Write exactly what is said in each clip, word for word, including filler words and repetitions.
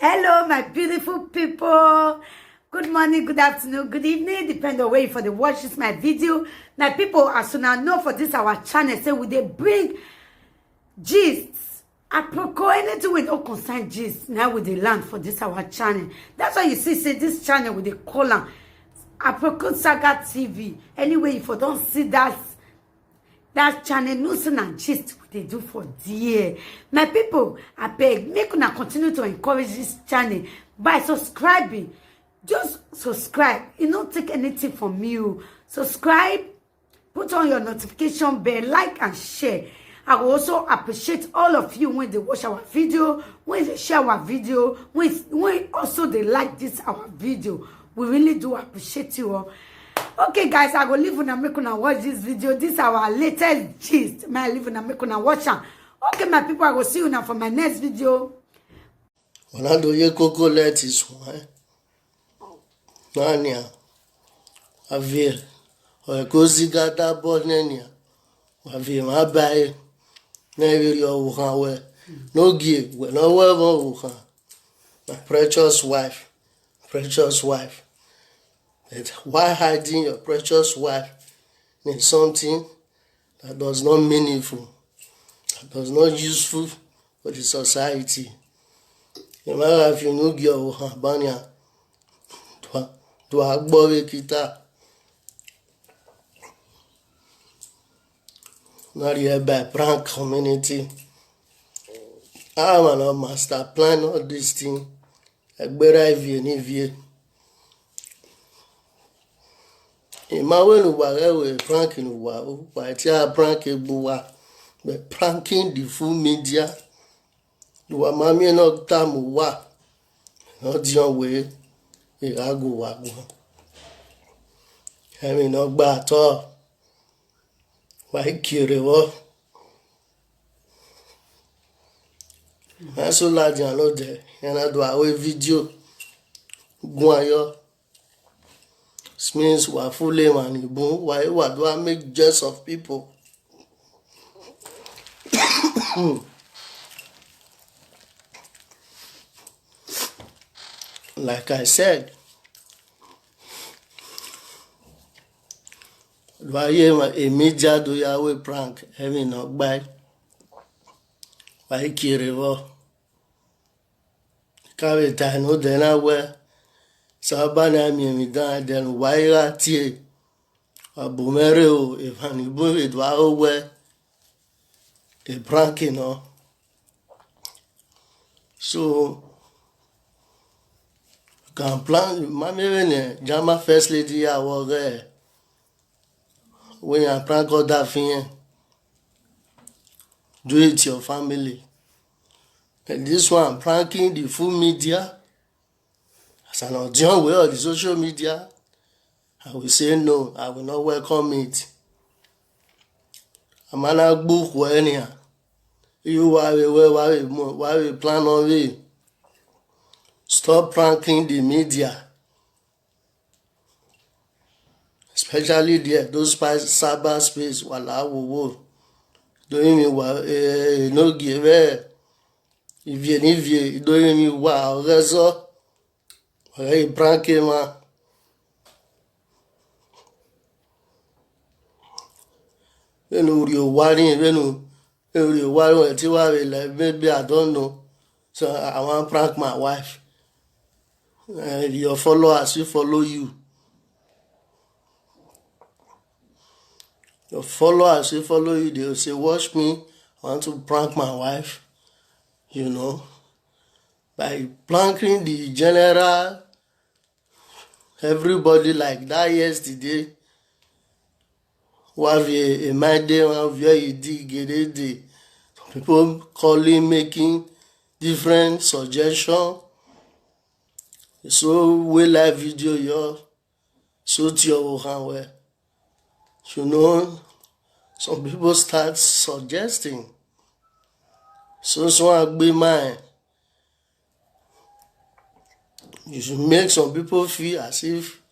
Hello, my beautiful people. Good morning, good afternoon, good evening, depend on where you for dey watch this my video. My people, as una know for this our channel, say we dey bring gist, aproko, anything wey no concern gist, na we dey land for this our channel. That's why you see say this channel we dey call am Aproko Saga T V. Anyway, you for don see that that channel, no say na gist we dey do for there. My people, abeg, make una continue to encourage this channel by subscribing. Just subscribe. E no take anything from you. Subscribe, put on your notification bell, like and share. I will also appreciate all of you when they watch our video, when they share our video, when, when also they like this our video. We really do appreciate you all. Okay, guys, I go leave una make una watch this video. This our latest gist. May I leave una make una watch am. Okay, my people, I go see una for my next video. Ọna do ye koko lẹtin suẹn. Na nian, wa viẹ, ọ ko ziga da bọ nẹ nian, wa viẹ emwa ba ẹre, ne ẹ vbe rhie ọvbokhan wẹ, ne ogie wẹ ne ọ wẹ ẹmwẹ ọvbokhan, my precious wife, precious wife. But why hiding your precious wife in something that does not meaningful, that does not useful for the society? Emwa gha fi unu gie ọvbokhan ban nian, do a gbọ vbe kita. Na rhie by prank community. Emwa ne master plan all this thing. Ẹgbẹra ivie ne ivie. I ma wẹ ne uwa ghẹ wẹ prank ne uwa, uwa tie a prank egbe uwa, but pranking the full media, ne uwa ma miẹn ne ọ tama uwa, ne ọ diọn wẹ, I gha gu uwa guan. Ẹmwẹ ne ọ gba tọ, wa i kie rre vbọ. Ẹsẹ ladian nodẹ, iran na do aro video guan yọ. This means wa fool emwa ni bun, wa, wa do a make jest of people. Like I said, do a ye emwa, e media do ya ru prank, ẹmwẹ ne ọ gbae, wa i kie rre vbọ. Ka vbe tae ne odẹ na wẹ, Osanobua na miẹn emwi dan ẹdẹ ne uwa i gha tie, wa bu mwẹ rre o, emwa ni bun vbe do aro wẹ, e prank nọ. So, kan plan, ma miẹn vbene Jama first lady ya wẹ ọghẹ, wẹ iran prank ọdafẹn, do it your family. And this one pranking the full media. As an audience, we on the social media, I will say no, I will not welcome it. A ma na gbe ukhu ẹre nian, iye uwa vbe wẹ, wa vbe mu, wa vbe plan ọvbe. Stop pranking the media. Especially there, those spa-, cyber space, wa la wowo. Do rinmwian uwa, eh, ne ogie vbe ivie ne ivie, do rinmwian uwa, ọghe ẹzọ, wa ghẹ prank emwa. Vbene u rhie owa rri, vbene u rhie owa rri, wẹ te wa vbe like, maybe I don't know. So I, I wan prank my wife. And your followers will follow you. Your followers will follow you. They will say, "Watch me. I want to prank my wife." You know, by pranking the general, everybody like that yesterday, wa vbe mind them, wa vbe idi gede de. Some people calling, making different suggestion. So we live video yo, so ti ọvbokhan wẹ. You know, some people start suggesting. So, so I be mine. You should make some people feel as if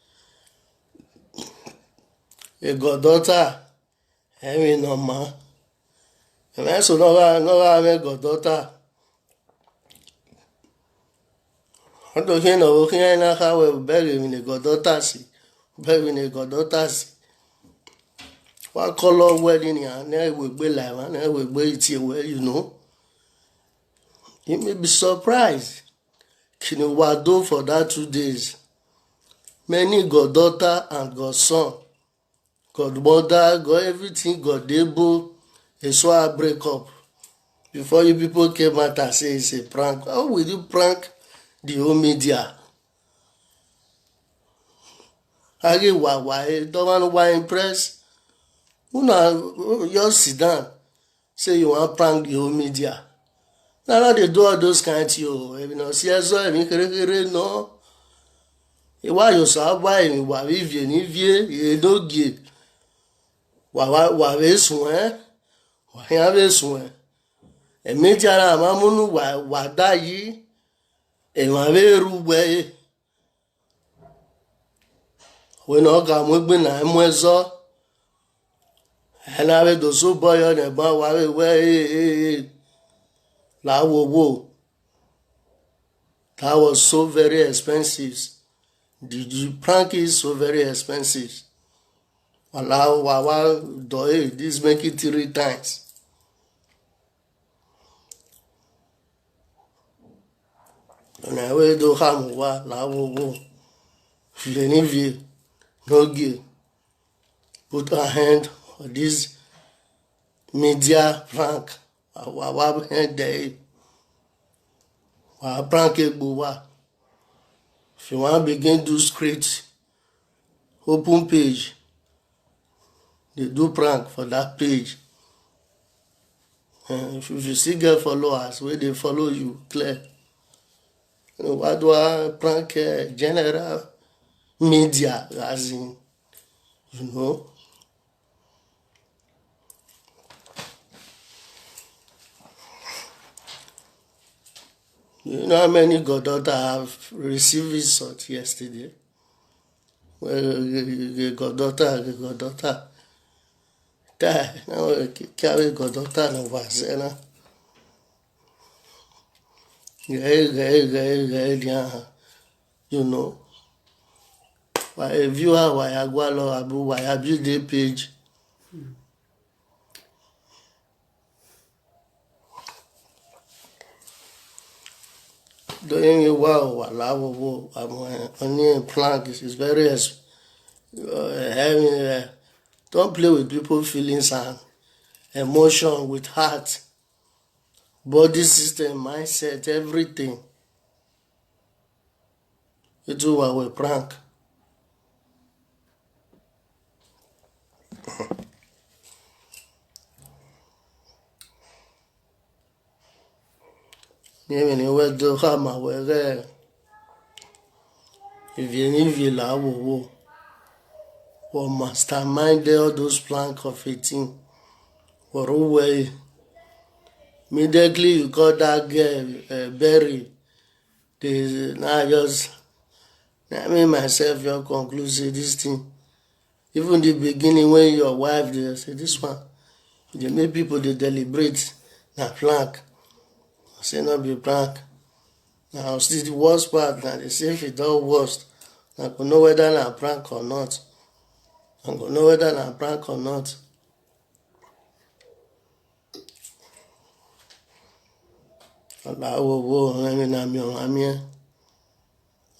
a goddaughter, I mean, no man. And also, no, no, no, I mean, goddaughter. Ọ do khian ne ọ vbe khian na kha wẹ bẹghe emwi ne gọdọta si, bẹghe emwi ne gọdọta si. Wa kọlọ wẹ nian, ne ẹ wegbe la emwa, ne ẹ wegbe tie wẹ, you know. You may be surprised. Kini wa do for that two days. Many goddaughter and godson, godmother, god everything, god ebo, eso a break up. Before you people came out and say it's a prank. How will you prank the whole media? A ghi wa wa e, dọmwa ne wa impress. Una just sit down, say you wan prank the whole media. Na na dey do all those kind thing o. Emwi ne ọ si ẹzọ, emwi kherhe kherhe nọ. I wa ye Osanobua emwi, wa vbe ivie ne ivie, enogie. Wa wa wa vbe suẹn, wa khian vbe suẹn. Media na ma mu unu wa wa da yi, emwa vbe ru wẹ ẹre. Wẹ ne ọ ga mu egbe na mu ẹzọ, ẹ na vbe do sẹ obọ yọ ne ẹban wa vbe wẹ ẹre. La wo wo. That was so very expensive. The, the prank is so very expensive. Wa la wa wa do it, this make it three times. Ọna wẹ do khama uwa la wo wo, ivie ne ivie, enogie. Put our hand on this media prank. Wa wa hand there. Wa prank egbe uwa. If you wan begin do script, open page, dey do prank for that page. Eh, if, if you still get followers wey dey follow you, clear. You know, wa do a prank, eh, general media, as in, you know. You know how many goddaughter have received insult yesterday? Well, the, the goddaughter, the goddaughter. Die. Now, carry goddaughter no was, you know. Ghẹ, ghẹ, ghẹ, ghẹ, dia, you know. Wa, a viewer, wa ya gualọ, abu, wa ya build a page. Do emwi wa, wa la wo wo, wa mu, eh, onion plank is, is very ex-, uh, heavy, uh, don't play with people feelings and emotion, with heart, body system, mindset, everything. Etu wa wẹ prank. Emwi ne wẹ do khama wẹ ghẹ ivie ne ivie la wo wo. Wọ mastermind all those plank of a thing. Wọ ru wẹ ẹre. Immediately you call that girl, uh, Berry. They, now I just, I mean myself, you conclude say this thing. Even the beginning when your wife dey say this one, dey make people dey deliberate na prank. I say no be prank. Now still the worst part na dey say if e don worst, na go know whether na prank or not. Na go know whether na prank or not. Ọna wo wo, emwi na miẹn ọmwa miẹn.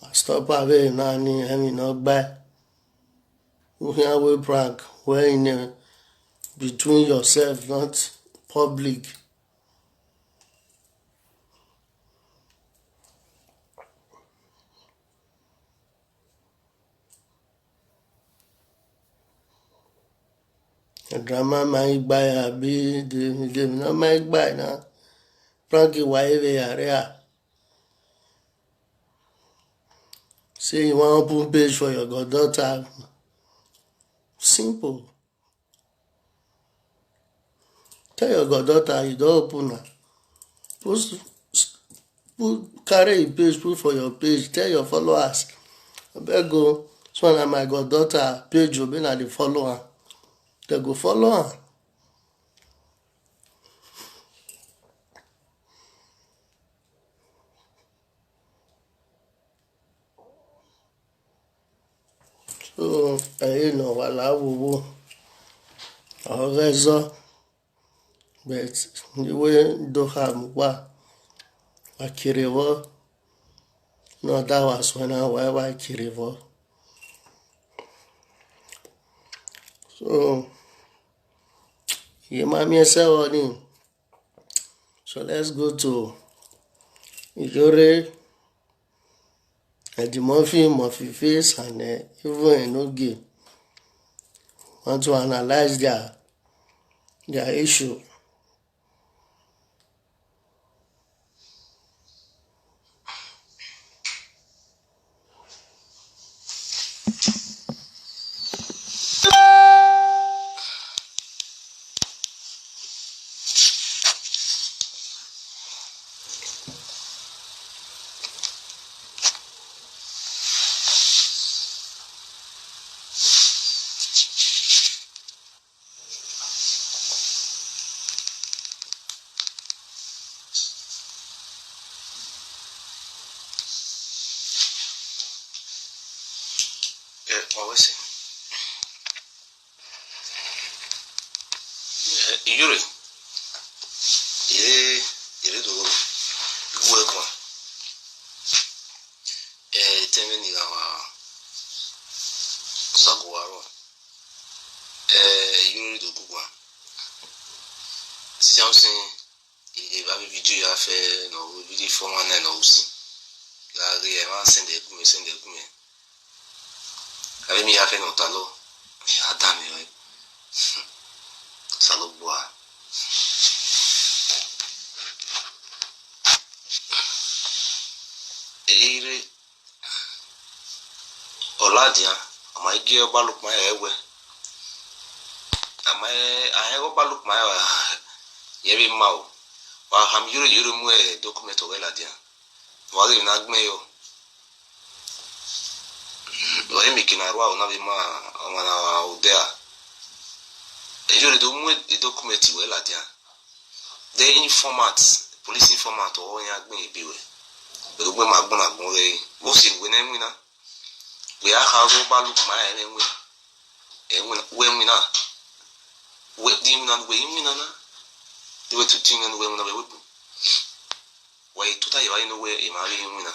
A stop avbe emwi na ni, emwi ne ọ gbae. U khian wẹ prank wẹ in, uh, between yourself, not public. Drama ma i gba ya bi de, de na ma i gba na. Prank wa eve ya ria. Say you wan open page for your goddaughter. Simple. Tell your goddaughter you don open am. Post, put, carry a page, put for your page. Tell your followers, "Abeg o, this one na my goddaughter page o, make una dey follow am." Dem go follow am. So, ẹre ne ọ wa la vbe owo, ọ ghẹ zọ, but ne I wẹ do kha mu uwa, wa kere vbọ, ne ọ da wa suẹn na, wa wa kere vbọ. So, I ma miẹn sẹ vbọ nii. So let's go to Iyore, Eddie Murphy, Murphy Face, and uh, even Enogie. Want to analyze their their issue. Eh, always. Eh, Iyore, ire, ire do gu ẹguae. Eh, tẹmwẹ ni gha wa sago wa rọ. Eh, Iyore do gu ẹguae. Sisan sin, I ghi vbe avbe video ya fẹ ne ọ ru video four one nine ne ọ ru sin. Gha ghe ẹmwẹ send ẹre gu mwẹ, send ẹre gu mwẹ. Avbe emwi ya fẹ ne ọ talọ, I gha danmwehọ ẹre. Osanobua. Ire, ọ ladian, a ma i gie ọba Lukman ẹre wẹ. A ma, a rẹn ọba Lukman ẹre, irẹn vbe ma o. Wa khama Iyore, Iyore mu document ọghe ladian. Wa ghi na gbẹn yọ. Wa i miẹn eke ne a rua, ọ na vbe ma ọmwa na odẹ a. Iyore do mu document wẹ ladian. Then informant, police informant, ọ iran gbẹn ebe wẹ. Ẹdogbo ma gbọna gbọn ghe, vbọ sẹ ne uwẹ ne winna? Wẹ a kha ghe ọba Lukman ẹre winna, ẹ winna, wẹ winna, wẹ di winna, wẹ i winna na, de wẹ tutu winna, wẹ winna, wẹ wẹ bu. Wa i tota ye evba ye ne wẹ emwa vbe winna.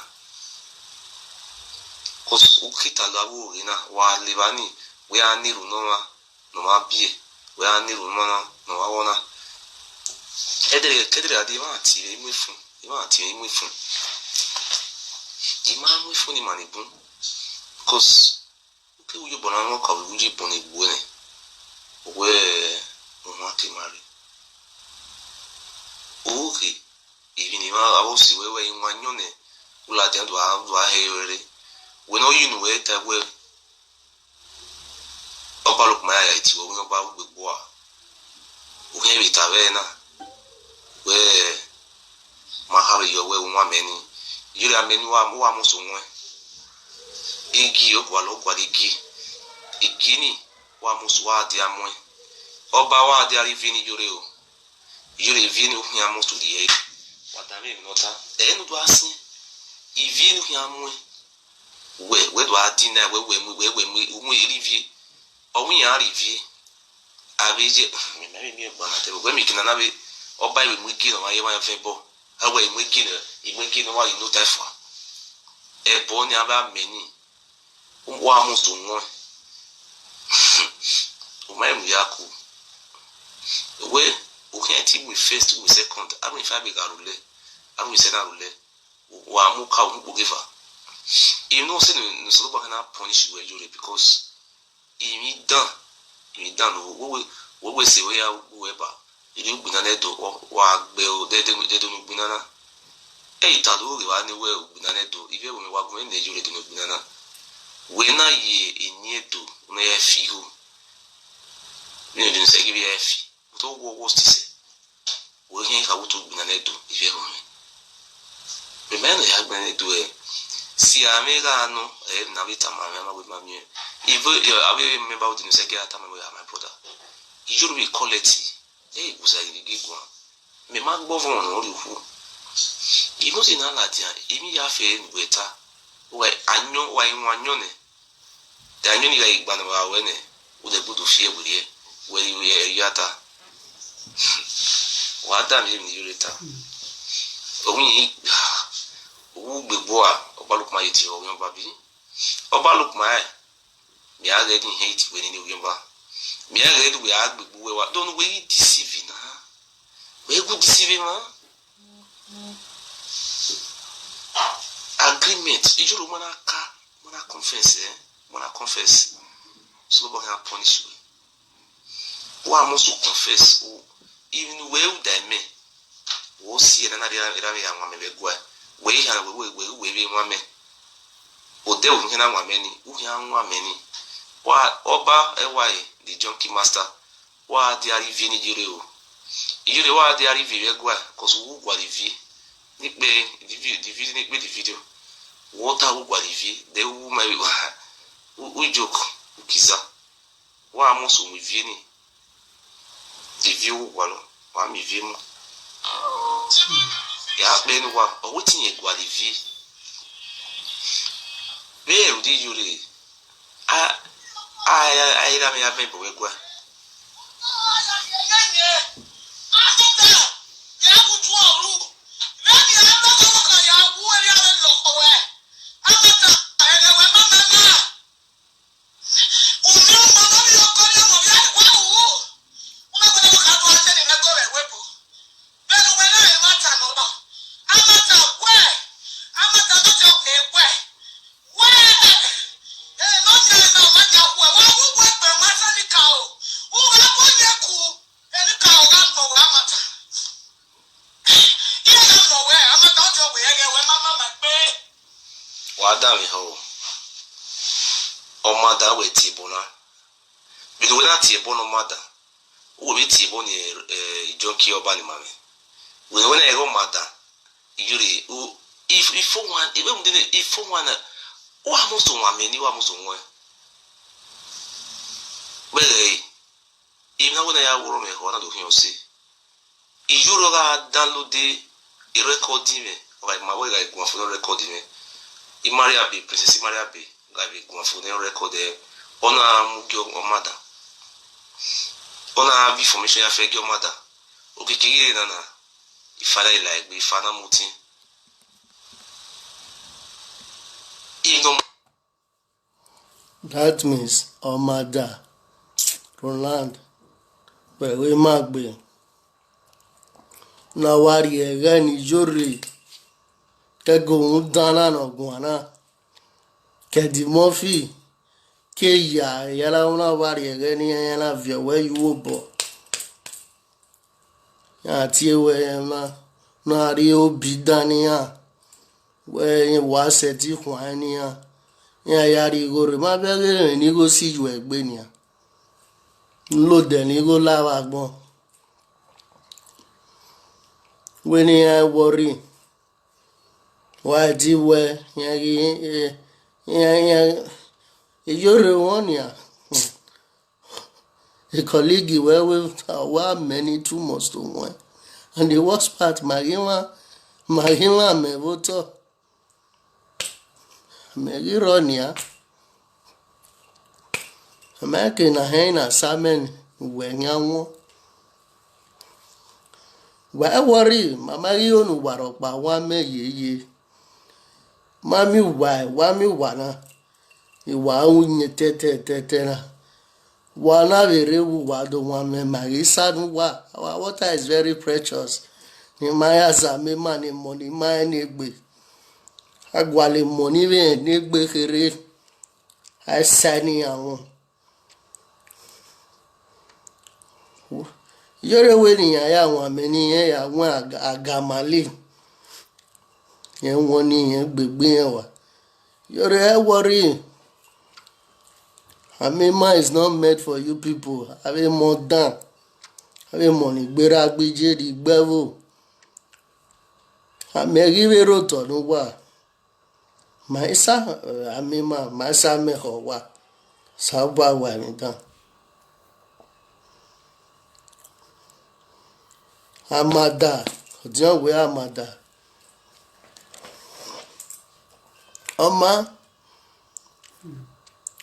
Cause u ke ta la vbe oghe na, wa le evba ni, wẹ a na erhunmwu ọmwa ne ọ ma biẹ, wẹ a na erhunmwu ọmwa ne ọ ma ghọ na. Ẹdẹrẹ, kẹdẹrẹ a di emwa tie mwẹ imuefun, emwa tie mwẹ imuefun. I ma mu efun ni ma ni bun. Cause u ke ru ye obọ na mwẹ ọka, u ru ye obọ ne egbuẹ nẹ, wẹ, u ma ke ma rre. Oghe, ivbi ne I ma, avbe osi wẹ, wẹ i wan yọn nẹ, u ladian do a, do a he rẹrẹ. Wẹ ne ọ ye unu wẹ ta wẹ, ọba Lukman ya ya tie uwẹ, wẹ ọba ugbe gbua. U khian vbe ta vbe ẹre na, wẹ, ma kha vbe yọ wẹ u wan mẹ ni. Iyore, amẹ ni wa, wa mu oso wọn. Igi, ọ gualọ, ọ gualọ igi. Igi ni, wa mu oso, wa dia muẹn. Ọba, wa dia rre ivie ni Iyore o. Iyore, ivie ni u khian mu oso rhie ẹre. Wa danmwehọ emwi ne ọ ta. Ẹ ne u do a siẹn. Ivie ni u khian muẹn. Wẹ, wẹ do a deny, wẹ, wẹ mu, wẹ, wẹ mu, u mu rhie ivie. Ọ wẹ iran rhie ivie. Avbe ye, mẹ ma vbe miẹn ọgbana te, wẹ miẹn eke ne a na vbe, ọba vbe mu igi ne ọ ma ye emwa vẹ ẹbọ. A wẹ i mu igi ne, i mu igi ne ọ wa ye ino ta fua. Ẹbọ ni avbe amẹ ni, wa mu oso wọn. U ma mu ya ku. Wẹ, u khian te mu first, mu second, a mu fa vbe gha rulẹ, a mu sẹ na rulẹ, wa mu ka, u mu kpoghe eva. I know say ne, ne Osanobua na punish wẹ Iyore because I mwẹ dan, I mwẹ dan ne wẹ, wẹ, wẹ sẹ wẹ ya ru ẹba, I rhie ugbinna ne Ẹdo, wa, wa gbe o, dẹdẹ, dẹdẹ ne ugbinna na. Ẹ i ta do ghe evba ne wẹ ugbinna ne Ẹdo, ivbi ẹvbo mwẹ wa gu mwẹ ne Iyore dẹ ne ugbinna na. Wẹ na ye eni Ẹdo, ne ẹ fi igho. Vbene ọ dẹ sẹ ghi vbe ẹ fi, but ọ wọ worst sẹ. Wẹ khian kha vbe otọ ugbinna ne Ẹdo, ivbi ẹvbo mwẹ. Mẹ ma rẹn ne ọ ya gbẹn ne Ẹdo ẹ. Si amwẹ gha nọ, ẹ na vbe tama mwẹ, a ma wẹ ma miẹn. Ivbi, ẹ, avbe member of the News Guild tama mwẹ, my brother. Iyore vbe collect, ẹ i gusa ghi ghi guan. Mẹ ma gbọvọn ne ọ rrie okhuo. Ivbi ọ si na ladian, emwi ya fẹ ne uwẹ ta. Wa ayọn, wa iwan ayọn nẹ. Da emwi ni gha gba ne ọ gha ruẹ nẹ, u de gudu fi ẹre werriẹ, wẹ i ya ta. Wa da emwi emwi ne Iyore ta. Ovbi uwu gbegbe ua, Ọba Lukman ye tie ọghe ọba bi. Ọba Lukman rẹn, mẹ a ghẹ ni hẹn iti wẹ nene ovbi ọba. Mẹ a ghẹ ne uwẹ a gbegbe uwẹ wa, do ne uwẹ ghi deceive na. Wẹ gu deceive emwa. Agreement, Iyore ma na ka, ma na confess, eh? Ma na confess. So, Ọba khian punish uwẹ. Wa must to confess. O, even wẹ u da mẹ. Wo si ẹre na, na rhie, rhie ya wan mẹ vbe gua. Wẹ i khian wẹ, wẹ, wẹ, wẹ vbe wan mẹ. Odẹ u khian na wan mẹ ni, u khian wan mẹ ni. Wa, Ọba, ẹ wa e, the junkie master. Wa dia rhie ivie ne Iyore o. Iyore wa dia rhie ivie vbe ẹguae, cause u wu gualọ ivie. Ni kpe the vi-, the video, ni kpe the video. Wọ ta u gualọ ivie, de u ma vbe wa. U, u joke, u kiza. Wa mu sunu ivie ni. The ivie u gualọ, wa miẹn ivie mu. Ya kpe ne uwa, ọ wẹ te irẹn gualọ ivie. Vbe rhunmwuda Iyore, a, a, a, a i ra mwẹ ya vẹ ẹbọ vbe ẹguae. Wa danmwehọ o. Ọmada wẹ tie ẹbọ na. Vbene uwẹ na tie ẹbọ ne ọmada, uwẹ vbe tie ẹbọ ne, eh, junkie Ọba ni ma mwẹ. Vbene uwẹ na ẹghẹ ọmada, Iyore, u, if, if one, if one, if one, u wa must wan mẹ ni, u wa must wan. Wẹ ghẹ re, emwi na wẹ na ya wọrọ mwẹ họ na do khian ọse. Iyore gha download e record mwẹ, ọ gha ma wẹ gha guan fo ne record mwẹ. Imaria Bey, Princess Imaria Bey, gha vbe guan fo ne record ẹre. Ọ na mu gie ọmada. Ọ na vbe information ya fẹ gie ọmada. Okiekie ighẹ nana, ifa na i la egbe, ifa na mu tin. Even That means, ọmada, Roland, wẹ vbe ma gbe. Na wa rhie ẹghẹ ne Iyore, ke ẹgo rhunmwuda na ne ọ guan na. Ke Eddie Murphy, ke ya, ya na, na wa rhie ẹghẹ ne iran, iran na viọ wẹ ye uwu obọ. Iran tie wẹ emwa na rhie obi dan ne iran, wẹ rẹn wa sẹtin khuan ne iran, iran ya rhie igho rre. Ma vbe ghe emwi ne igho si yu egbe nian, lodẹ ne igho la vbe agbọn. Wẹ ne iran worry, wa di wẹ, iran ghi, eh, iran, iran, Iyore wọn nian. A colleague wẹ, wẹ, wa mẹ ni too much to wọn. And the worst part, ma ghi wan, ma ghi wan mẹ vbe otọ. Mẹ ghi rrọọ nian. Mẹ ke na hẹn na sa mẹ ni, wẹ yan wọn. Wa worry, ma ma ghi onu wa rhọkpa wa mẹ yeye. Ma miẹn uwa, wa miẹn uwa na. Iwa ru yẹn tẹtẹtẹtẹ na. Wa na vbe rre vbe uwa do wan mẹ, ma ghi sa ne uwa. Our water is very precious. Ne ima ya zama ima ne emọ ne ima rẹn ne egbe. A gualọ emọ ni vbe rẹn ne egbe kherhe. A i sa ne iran wọn. Iyore wẹ ne iran ya wan mẹ ne iran ya wan aga-, agamale. Iran wọn ne iran gbegbe iran wa. Iyore, ẹ worry. Amima is not made for you people. Avbe emọ dan. Avbe emọ ni gberra gbe iye rhie igbe ẹvbo. A mẹ ghi vbe rre otọ ne uwa. Ma i sa, eh, Amima, ma i sa mẹ khọ uwa. Osanobua wa emwi dan. Amada, ọdiọn wẹ Amada. Ọ ma,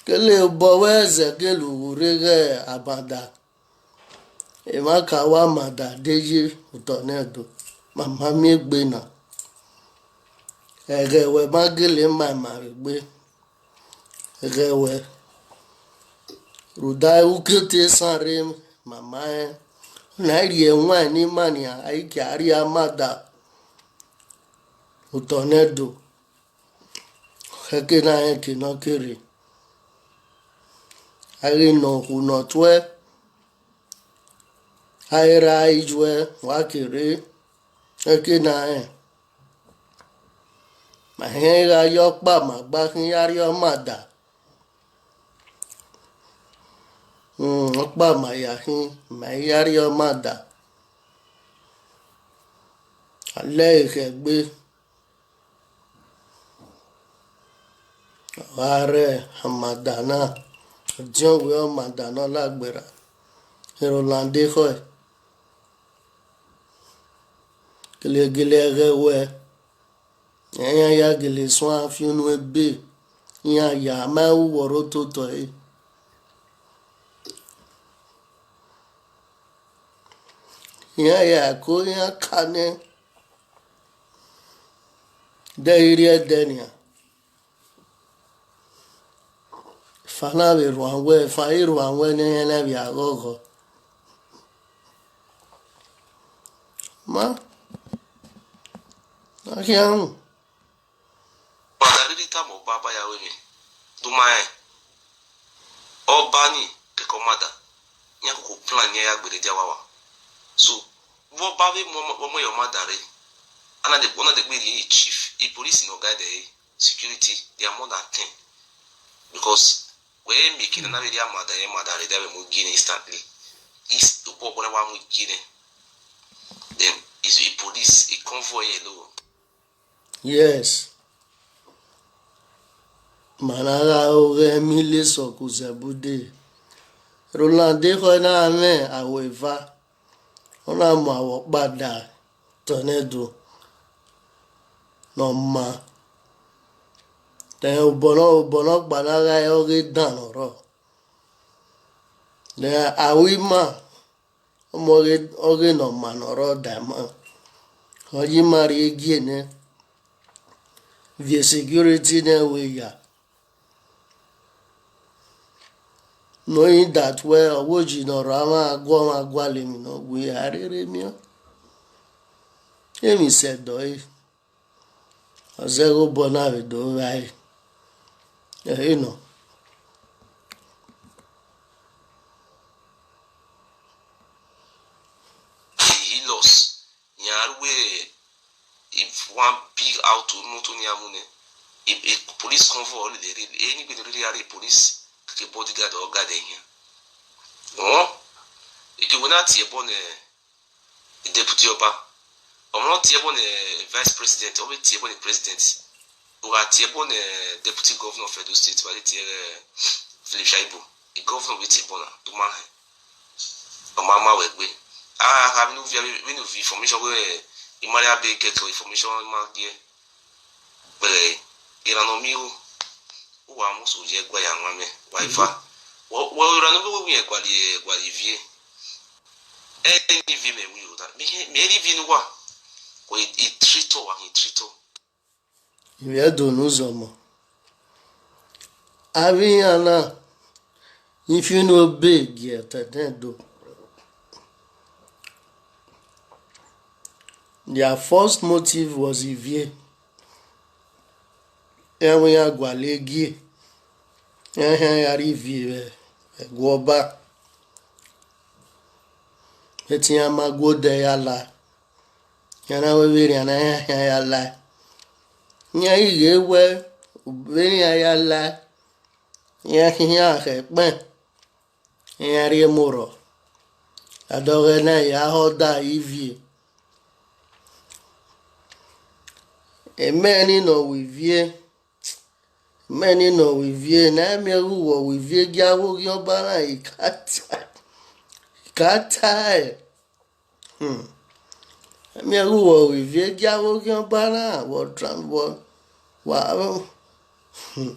Kele obọ wẹ zẹgelu vbe urre ghẹ amada. Emwa ka wa amada de ye otọ nẹ do, ma ma miẹn egbe na. Ẹghẹ wẹ ma gele ma ima vbe egbe. Ẹghẹ wẹ, rhunmwuda ukete esan rre ma ma rẹn. Ọ na rhie ẹwaẹn ne ima nian, a i gie a rrie amada otọ nẹ do. Ẹke na rẹn eke ne ọ ke rre. A ghi nọ okhu ne ọ tuẹ, a i ra ijuẹ, wa ke rre. Ẹke na rẹn, ma hẹn gha ye ọkpa ma gba khin ya rrie ọmada. Hmm, ọkpa ma ya khin, ma i ya rrie ọmada. A lẹ ẹre khẹ egbe. Ọ gha rre amada na, ọdiọn wẹ ọmada ne ọ la gberra, erha Ọlande khọe. Gelegele ẹghẹ wẹ, iran ya gele suẹn fi unu ebe, iran ya ma ru uwọrọ ototọ ẹre. Iran ya ko iran ka nẹ, de i rhie ẹdẹ nian. Efa na vbe rhuan wẹ, efa i rhuan wẹ ne iran na vbe a ghọghọ. Ma, a khian ru. Ọmada rhirhi tama ọba ba ya ru emwi, do ma rẹn. Ọba ni kẹkẹ ọmada, iran koko plan ne iran ya gberra dia wawa. So, vbe ọba vbe mu ọmọ, ọmọ ye ọmada rre, a na de, ọ na de gbe rhie chief, e police ne ọ guide ẹre, security, they are more than ten. Because wẹ miẹn eke ne a na vbe rhie amada ye amada rre, they vbe mu gie nẹ instantly. Is, obọ obọ na wa mu gie nẹ. Then, is a police, a convoy, hello. Yes. Ma na gha ro ghẹ emwi le sọkun zẹbude. Erha Ọlande khọe na mwẹ aro eva, ọ na mu aro ọkpa da otọ nẹ do ne ọ ma. Then obọ nọ, obọ nọkpa na gha re ọghe dan ne ọ rrọọ. Then aro ima, ọmọ ọghe, ọghe ne ọ ma ne ọ rrọọ da ima. Ọ ye ima rrie gie nẹ, viọ security nẹ wẹ ya. Knowing that wẹ ọvboyi ne ọ rre, a ma gu ọmwa gualọ emwi ne ọ gu, a rherhe miẹn. Emwi sẹ ẹdẹ ọre, ọ zẹghe obọ na vbe do vba ẹre. Ẹre nọ. He lost. Iran ru one big auto, moto ne iran mu nẹ. E, e police convoy ọ lele rre, eni gbele rre, a rre police keke bodyguard ọ guard ẹre yan. Ọ, eke wẹ na tie ẹbọ nẹ deputy ọba, ọ ma tie ẹbọ nẹ vice president, ọ vbe tie ẹbọ nẹ president. U gha tie ẹbọ nẹ deputy governor of Edo State, wa te tie ẹre Philip Shaibu, e governor vbe tie ẹbọ na, do ma hẹn. Ọ ma ma wẹ gbe. A gha vbe ne u viọ, vbe ne u viọ information wẹ, I ma rhie abe kẹkẹ information I ma gie. Vbe erhan ne ọ miẹn igho, uwa mu so ye ẹguae ya wan mwẹ, wa eva. Wẹ, wẹ erhan ne u vbe wẹ irẹn gualọ, gualọ ivie. Ẹ, eni ivie mẹ wi o, mẹ, mẹ rhie ivie ne uwa. Wẹ, I treat uwa, I treat. Ivbi Ẹdo ne uzọmọ. Avbe iran na, ifian unu ebe gie ẹtẹdẹn do. Their first motive was ivie. Iran wẹ iran gualọ gie, iran khian ya rrie ivie vbe ẹguọba. Ẹtin iran ma gu odẹ ya la. Iran na wẹ vberrian na iran khian ya la. Iran ghi ghee wẹ vberrian ya la, iran khian khẹ ẹkpẹn, iran rhie emọ rrọọ. Adọghẹ na ya họda ivie. Emẹ ni nọ wẹ ivie, emẹ ni nọ wẹ ivie, ne a miẹn ghe uwẹ wẹ ivie gie avbe oghian ọba na, I ka ta, I ka tae. Hmm. Miẹn ghe uwẹ wẹ ivie gie avbe oghian ọba na, vbe ọ tran, vbe ọ, wa, hmm.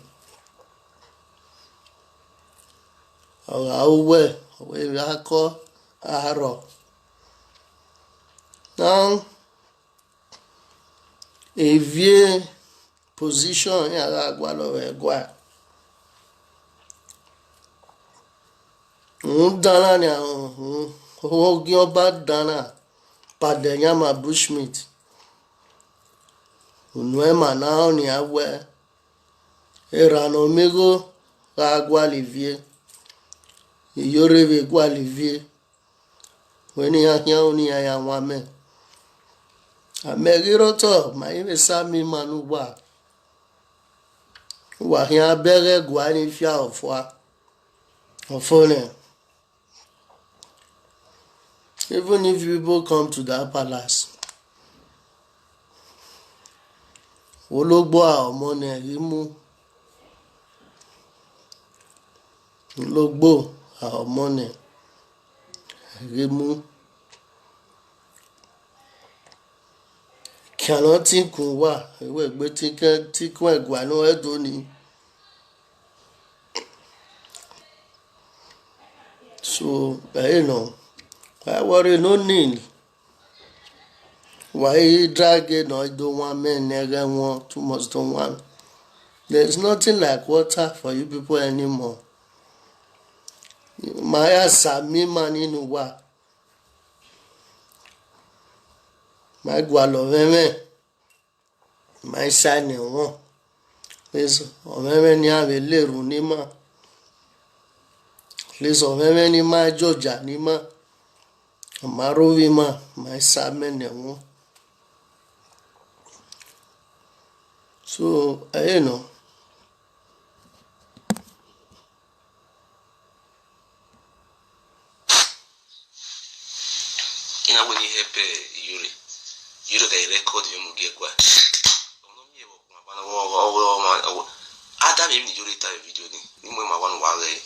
ọ gha ru wẹ, ọ wẹ vbe akọ arrọọ. Now, Ivie position iran gha gualọ vbe ẹguae. Rhunmwuda na nian, ogiọba dan na, padẹ yan ma bushmeat. Unu ẹmwẹ na rẹn ọnian wẹ, erha ne ọ miẹn igho gha gualọ Ivie, Iyore vbe gualọ Ivie, wẹ ne iran khian ru ne iran ya wan amẹ. Amẹ ghi rre otọ, ma i vbe sa miẹn ima ne uwa. Uwa khian bẹghe ẹguae ni fia ọfua. Ọfo nẹ. Even if you people come to that palace, ologbo a ọmọ nẹ ghi mu. Ologbo a ọmọ nẹ ghi mu. Khian ne ọ tin kun uwa, ẹ wẹ egbe tin kẹn, tin kun ẹguae ne ọ do ni. So, ẹre nọ, wa worry no need. Wa i drag nọ do wan amẹ ne ẹghẹ wọn, too much do wan. There is nothing like water for you people anymore. Ma ya sa miẹn ima ni ne uwa. Ma gualọ mwẹ mwẹ. Ma i sa nẹ wọn. Please, ọmwẹmwẹ ne iran vbe le erhunmwu ne ima. Please, ọmwẹmwẹ ne ima jọja ne ima. Ọ ma rre ovbi ima, ma i sa mẹ nẹ wọn. So, ẹre nọ. I na wẹ ne I help Iyore. Iyore gha record vbe mu gie ẹguae. Ọ nọ miẹn vbe ọkpọn agbọn ọghe ọmwa, a da vbe emwi ne Iyore ta vbe video ni, ne I mu ima wa ne uwa ghee.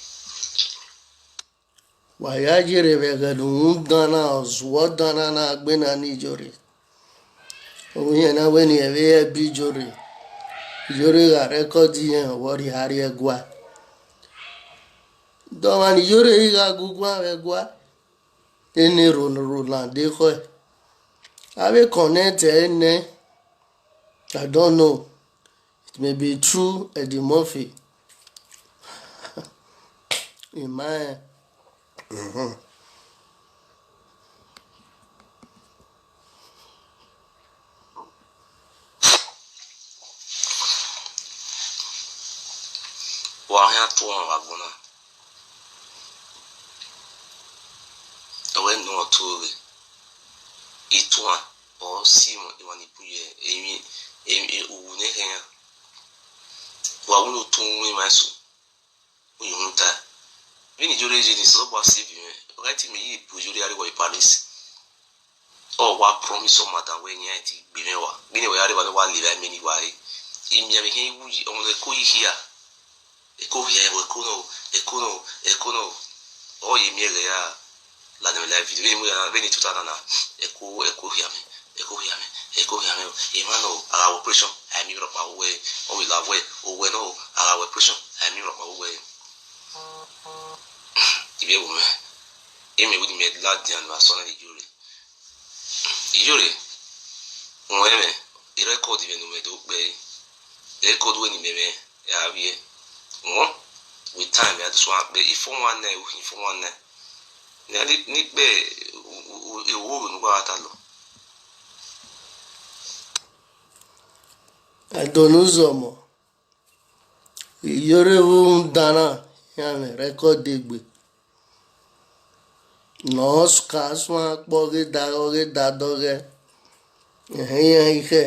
Wa ya ye rre vbe ẹghẹ ne uhunmwu dan na, ọzuọ dan na, na gbe na ne Iyore. Ovbi irẹn na wẹ ne irẹn vbe help Iyore. Iyore gha record irẹn, ọ vbe rhie a rrie ẹguae. De ọmwa ne Iyore i gha gu guan vbe ẹguae? Ene Ro-, Roland ekhọe. Avbe connect ẹre nẹ, I don't know. It may be through Eddie Murphy. In my, mhm. Wa khian tuan vbe agbọn na. Ọ wẹ ne ọ tuẹ vbe ituan, ọ si emwa, emwa ni bu ye emwi, emwi, uwu ne ẹghẹ iran. Wa wẹ ne u tọn uwu emwa eso, u ye uhunmwu ta. Vbene Iyore ye ni, Osanobua save mwẹ, ọ gha te mẹ ye bu Iyore a rrie vbe Paris. Ọ wa promise ọmwa dan wẹ iran ti gbe mwẹ rua. Vbene wa ya rre evba ne wa le evba mẹ ni wa re. I miẹn vbe khian iwu yi, ọmọ ne Eko yi hia. Eko hia, Eko nọ, Eko nọ, Eko nọ. Ọ ye miẹn ẹghẹ ya la nẹ mwẹ live video. Vbene mu ya, vbene I tota na na, Eko, Eko hia mwẹ, Eko hia mwẹ, Eko hia mwẹ. Emwa nọ, a gha wẹ operation, a i miẹn rhọkpa vbe uwẹ, ọ vbe la wẹ, owẹ nọ, a gha wẹ operation, a i miẹn rhọkpa vbe uwẹ. Ivbi ẹvbo mwẹ, imẹ wẹ ne imẹ ladian vbe asọn na ne Iyore. Iyore, wọn ẹmwẹ, i record vbe ne u mwẹ do kpẹre. I record wẹ ne imẹ mwẹ, a vbiẹ. Wọn, with time, I just want, but if one night, if one night. Ni, ni kpẹ, u, u, u, u, ne uwa gha ta lọ. Ẹdọnuzọmọ, Iyore vbe uhunmwu dan na, iran mwẹ record egbe. Ne ọ ka suẹn akpọ ghe da, ọ ghe da dọghẹ. Ẹhẹn, iran i khẹ.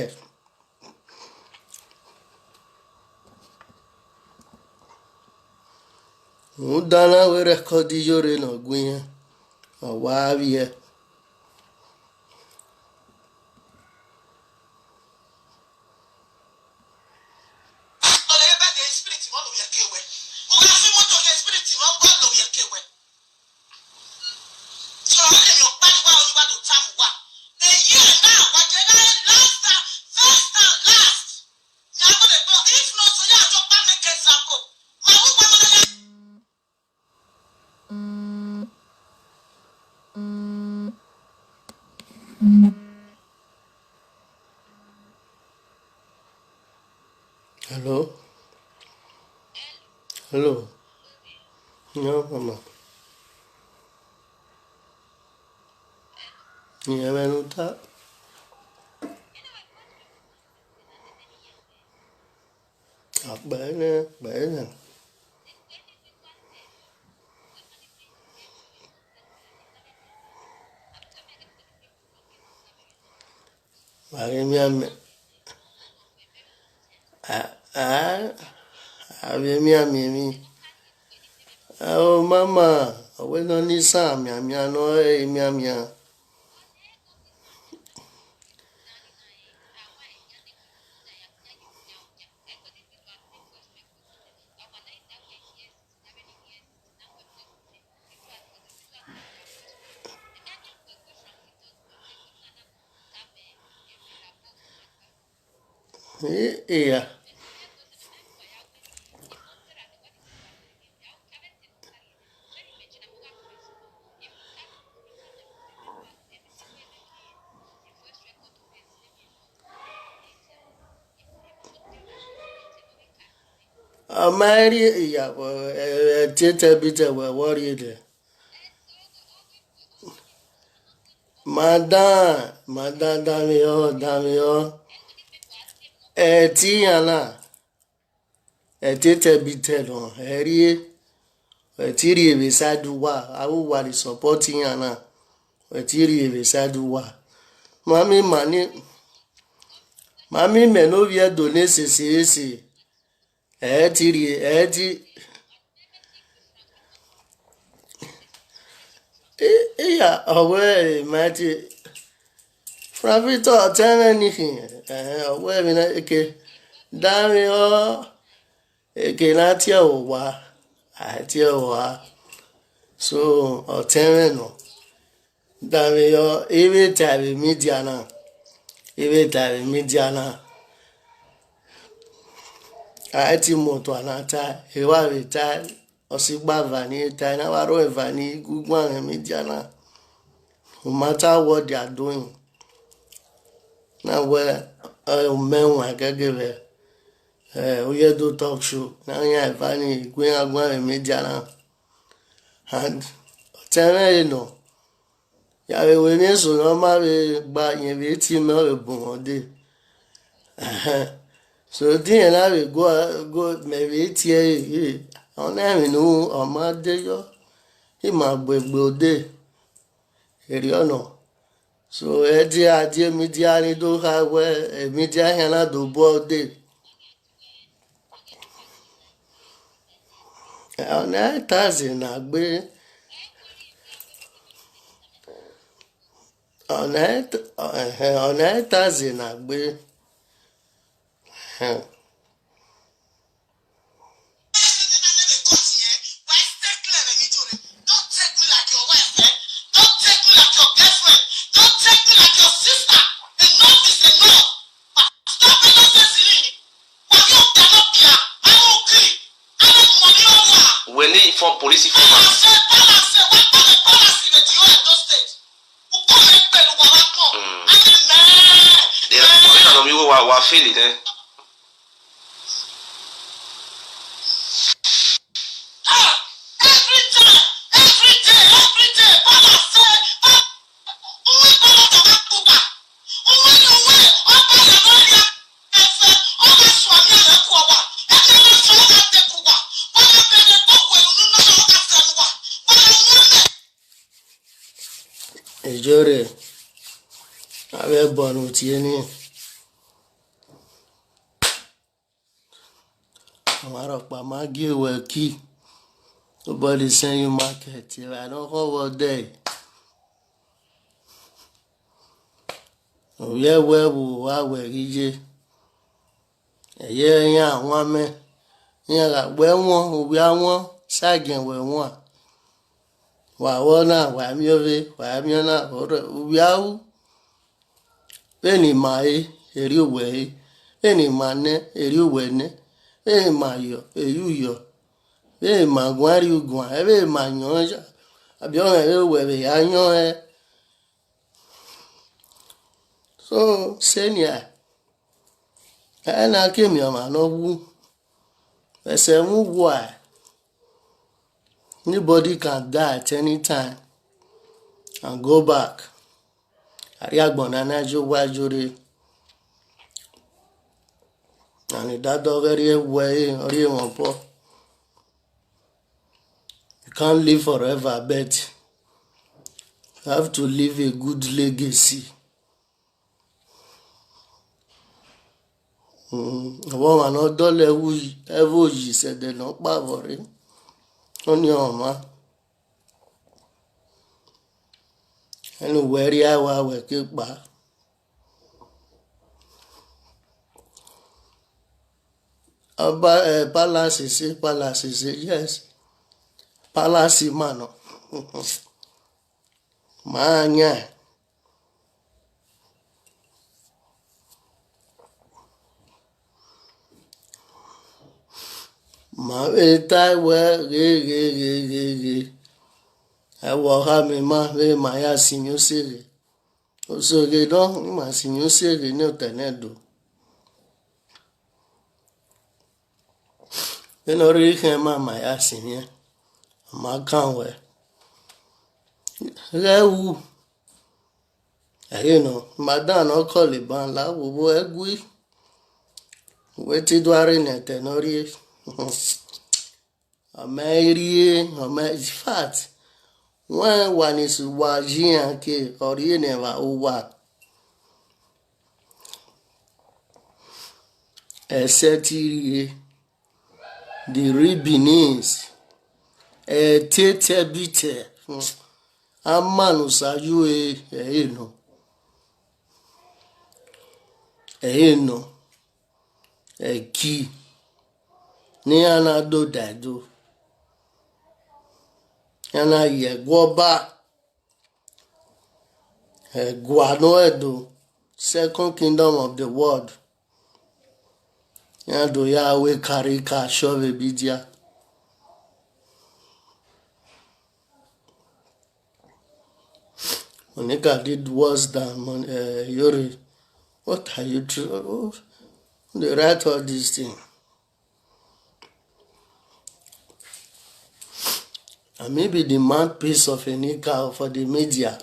Rhunmwuda na wẹ record Iyore ne ọ gu iran, ọ wa vbiẹ. Hello? Hello? Yọ, mama. Rẹn mwẹ ne u ta. Akpẹ nẹ, akpẹ nẹ. Wa ghi miẹn miẹn. A, a, a vbe miẹn miẹn emwi. O mama, ọ wẹ ne ọ na isan mianmian ne ọ rre mianmian. Iya. Ọ ma rrie, iya, ẹtin etẹn bun etẹn wẹ, wẹ ọ rrie dẹ. Ma dan, ma dan, danmwehọ, danmwehọ. Ẹtin iran na, ẹtin etẹn bun etẹn nọ, ẹ rrie, ẹ ti rrie vbe side uwa, avbe uwa ni support iran na, ẹ ti rrie vbe side uwa. Ma miẹn ima ni, ma miẹn imẹ ne ovbi Ẹdo ne sese ese, ẹ ti rrie, ẹ ti, I- iya, ọ wẹ ma ti, Fravito, ọtẹn mwẹ ni khin, ẹhẹn, ọ wẹ emwi na eke, danmwehọ, eke ne a tie ẹre owa, a tie ẹre owa. So, ọtẹn mwẹ nọ. Danmwehọ, I vbe ta vbe media na, I vbe ta vbe media na. A i ti mu otua na ta, evba vbe ta, ọ sigba eva ni ta, I na wa rọnmwẹ eva ni gu guan vbe media na. No matter what they are doing, na wẹ, eh, u mẹ wan gẹgẹ vbe, eh, Oyedo Talk Show, na yan eva ni gu iran guan vbe media na. And ọtẹn mwẹ re nọ, ya vbe wẹ emwi eso ne ọ ma vbe gba, rẹn vbe tie mẹ, ọ vbe bu mwẹ odẹ. Ẹhẹn. So, de irẹn na vbe gu, gu mẹ vbe tie ẹre, ọ na emwi ne ọ ma de yọ, I ma gbe gbe odẹ. Erriọ nọ. So, ẹ dia, a die media ni do kha wẹ, media hia na do bu odẹ. Ọ na ta zẹ na gbe. Ọ na ta, ẹhẹn, ọ na ta zẹ na gbe. Ẹhẹn. Wẹ ne inform police informer. Mm. The information of you wa, wa fail it, eh? Ejore, avbe ẹbọ ne u tie ni. Ọmwa rhọkpa ma gie wẹ ki, nobody send you market, evba ne ọ khọ vbe odẹ. Ovbi ẹvbo ẹvbo wa wẹ ghi ye. Ẹ ye iran wan mẹ, iran gha wẹ wọn, ovbi a wọn, sagiẹn wẹ wan. Wa vbọ na, wa miẹn ovbe, wa miẹn ọna, ovbi a ru. Vbene ima re, erriọ uwẹ re. Vbene ima nẹ, erriọ uwẹ nẹ. Vbene ima yọ, erriọ u yọ. Vbene ima guan, erriọ u guan. Vbene ima yọn, abiọmwẹ vbe uwẹ vbe ya yọn ẹn. So, senior, ẹ na ke miẹn ọmwa ne ọ wu. Ẹsẹ mwẹ uwa, anybody can die at any time and go back. Arhiagbọn na na ye owa yo rre, and daddy ọghe rrie wẹ ẹre, ọ rrie mwẹ obọ. You can't live forever, but you have to leave a good legacy. Mm, ọmwa ne ọ dọlọ ẹvbo yi, ẹvbo yi sẹ ẹdẹ ne ọ kpavbọ rre, ọnii ọmwa. Ẹne uwẹ rhia wa wẹ ke kpa. Ọba, eh, palace sẹ, palace sẹ, yes. Palace ma nọ. Ma yan. Ma vbe tae wẹ ghe, ghe, ghe, ghe, ghe. Ẹvbo ọha mwẹ ma vbe ma ya sinmwi oseghe. Oseghe nọ, ima sinmwi oseghe ne otọ nẹ do. Vbene ọ rhirhi khẹ ma ma ya sinmwi, a ma kan wẹ. Ghẹ wu, ẹre nọ, madam ne ọ kọlọ eban la vbe obọ ẹgui. Wẹ te do a rre ne ẹtẹ ne ọ rrie. Ọ ma rrie, ọ ma, in fact, wẹ wa ni sẹ uwa yi iran ke, ọ rrie ne evba uwa. Except rrie, the real Benin, ẹtẹtẹ bitẹ, a ma ne Osa ye ue, ẹre nọ. Ẹre nọ. Ẹki ne iran na do da ẹdo, iran na ye ẹguọba, ẹgua ne ọ ẹdo, second kingdom of the world. Iran do ya ru ekarika shọ vbe media. Monica did worse than Mon-, uh, Yori. What are you tr-, oh, they write all these things. And maybe the mouthpiece of Enikao for the media.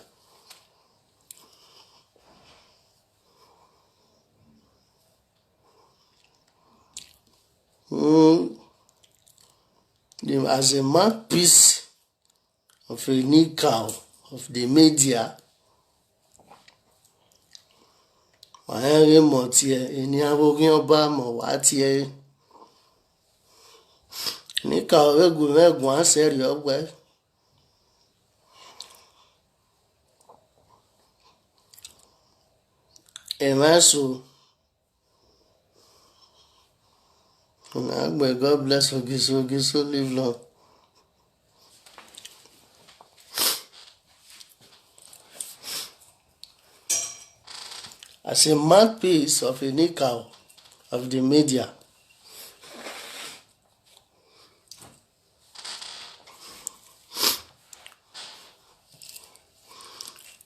Mm, the, as a mouthpiece of Enikao of the media, wa rẹn ghe mọ tie, eni avbe oghian ọba mọ wa tie ẹre. Enikao vbe gu mwẹ guan sẹrriọ wẹ. Emwa eso. Una gbe, God bless Ogiso, Ogiso live long. As a mouthpiece of Enikao of the media,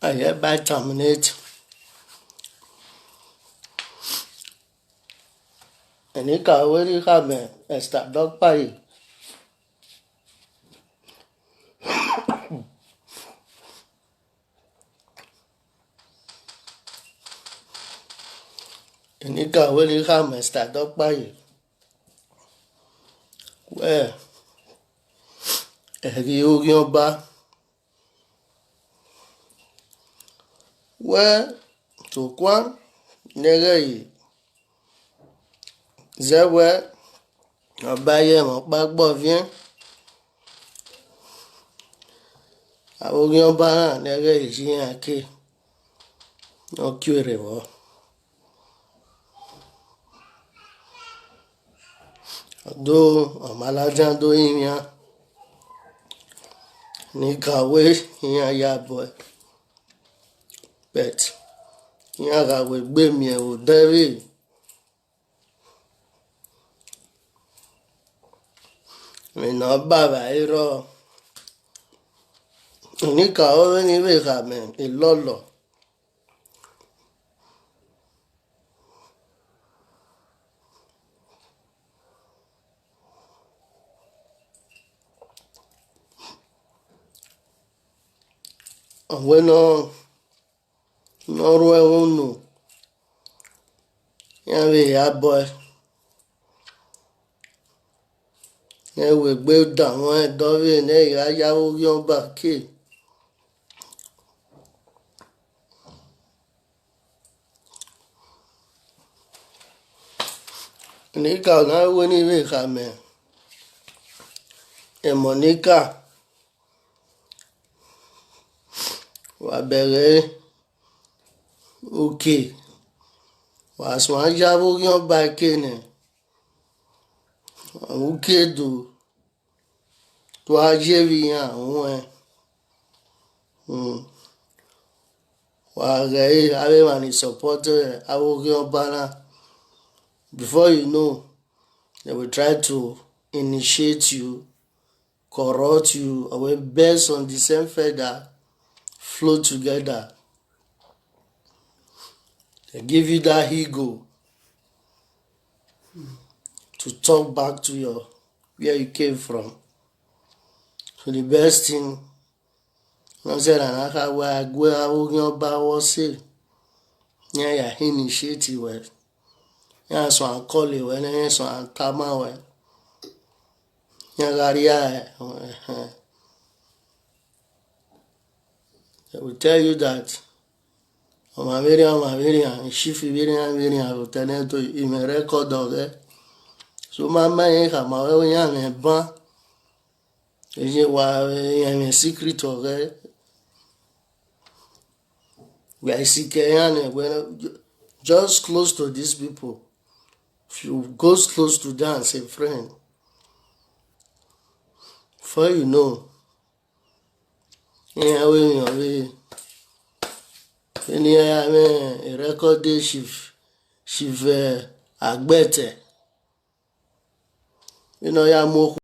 I hereby terminate Enikao vbe rhie khama Esther Dokpayi. Enikao vbe rhie khama Esther Dokpayi wẹ, ẹghi oghian ọba, wẹ, sokpan ne ẹghẹ ye zẹ wẹ, ọba ye ẹmwẹ ọkpa gbe ọviẹn, avbe oghian ọba na ne ẹghẹ ye iran ke, ne ọ kie rre vbọ. Do, ọ ma ladian do rinmwian, Enikao wẹ iran ya bọe, but iran gha wẹ egbe miẹn vbe odẹ ẹvbe. Emwi ne ọ ba vbe a i rrọọ, Enikao vbe ne I vbe khama elọlọ. Ọ wẹ ne ọ, ne ọ ru ẹmwẹ unu, iran vbe ya bọe, iran wegbe danmwẹ ẹdẹ ọvbehe ne ẹ i gha ya avbe oghian ọba ke. Nika, ọ na wẹ ne I vbe khama ẹn, Monica, wa bẹghe uke, wa suẹn ya avbe oghian ọba ke nẹ, uke do, do a ye vbe iran ruẹn. Wa ghẹ re avbe emwa ni support avbe oghian ọba na. Before you know, they will try to initiate you, corrupt you, or will best on the same feather, flow together. They give you that ego to talk back to your, where you came from. So the best thing, na zẹ na na kha wẹ a gu avbe oghian ọba vbe ọse, iran ya initiate wẹ, iran suẹn call wẹ, ne iran suẹn tama wẹ, iran gha rhie ẹre, ẹhẹn. They will tell you that ọmwa vberrian, ọmwa vberrian, chief vberrian, vberrian, otọ nẹ to, imẹ record ọghẹ. So ma ma rẹn khama wẹ iran mwẹ ban. Eye wa, iran mwẹ secret ọghẹ. Wẹ a i sikẹ iran nẹ, wẹ just close to these people. If you go close to them as a friend, before you know, iran wẹ emwi ọvbehe, vbene iran ya mwẹ record chief, chief, eh, Agbẹtẹ, vbene ọ ya mu okhuo